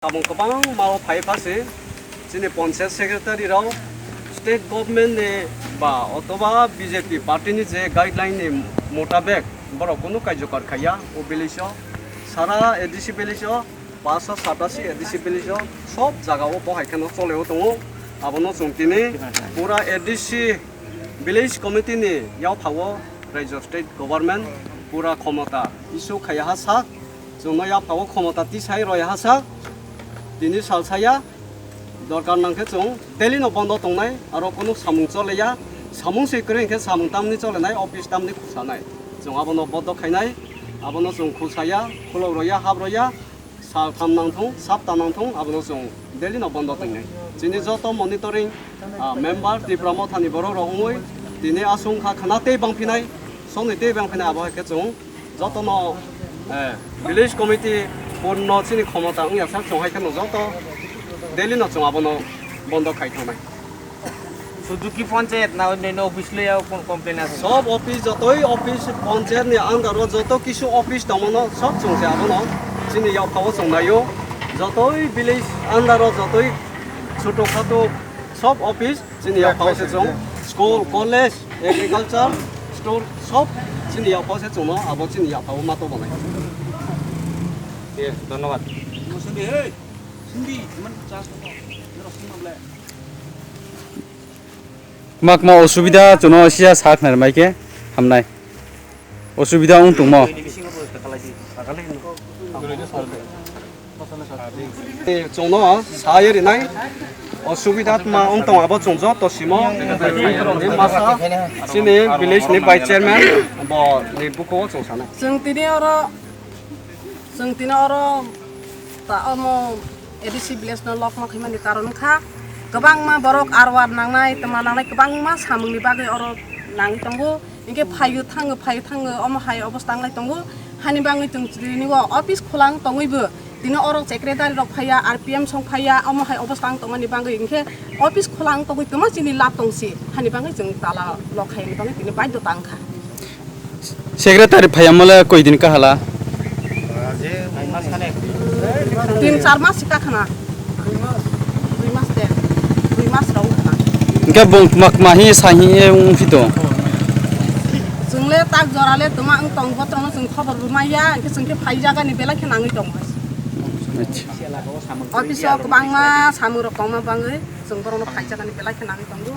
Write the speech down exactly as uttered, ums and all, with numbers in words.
Tabuk kwbangma o phai pha se chini panchayat secretary rok state government ni ba otoba B J P party ni je guideline ni mutabek borok kunu kaijokar khaiya o village o, sara A D C village o, paanch sho satasi A D C village o sob jaga o bo hai kheno chole o tongo. Abono chwng tini pura A D C village committee ni yaphao rajya state government pura khomota issue khaiya ha sak. Chwngno yaphao khomota tisai roi ha sak, tini sal saya, dorkar nang khe chwng daily no bondo tongnai, aro kunu samung choleya, samung se kwrwi khe samung tamni cholenai, office tamni khusanai. Chwng abono bondo khainai, abono chwng khusaya, khulok roya, hap roya, sal tham nang thung, sapta nang thung, abono chwng daily no bondo tongnai. Chini joto monitoring, ah, member Tipra Mothani borok rok wngwi tini aswng kha khna tei bangphinai, songni tei bangphinai abo hai khe chwng jotono, eh, village committee porno chini khomota wngya sak chwng hai kheno joto daily no chwng abono bondo khai thangnai. Suzuki Panchayat na onno office le ya kon complain ase. Sob office jotoi office panchayat ni under o joto kisu office tongmano sob chwng se abono chini yaphao chwng naio. Jotoi village under o jotoi choto khato sob office chini yaphao se chwng school, college, agriculture store sob chini yaphao se chwngno abo chini yaphao ma to banai. Yes, dhonnobad. Mak ma osubida chwngno sia sak nai mai khe hamnai. Osubida wng tongmo. Chwngno sawi rinai osubida ma wng tong abo chwng joto simo. Masa chini village ni vice chairman bo ni buko chwng sanai. Chwng tini oro, chwng tini oro ta omo A D C village no lokma khaimani karon kha kwbangma borok arwar nangnai, twma nangnai, kwbangma samungni bagwi oro nangwi tongo. Hinkhe phaio thango, phaio thango, omo hai obosta wnglai tongo. Hani bangwi chwng tini o office kholang tongwibo, tini oro secretary rok phaiya, R P M song phaiya, omo hai obosta ang tongmani bangwi hinkhe office kholang tongwi tongma chini lab tongsi. Hani bangwi chwng tala lok khaini bangwi tini baidhota wngkha. Secretary phaiya mole koi din kahala? Tin char mas sika khana. Dui mas de. Dui mas rok khana. Hinkhe bung mak mahi sahi e wng phito. Chwngle tak jora le tuma wng tong botrono chwng khobor bo maya, hinkhe chwng khe phai jagani belai khe nangwi tongo. Acha. Office o kwbangma samung rok tongma bangwi chwng borokno phai jagani belai khe nangwi tongo.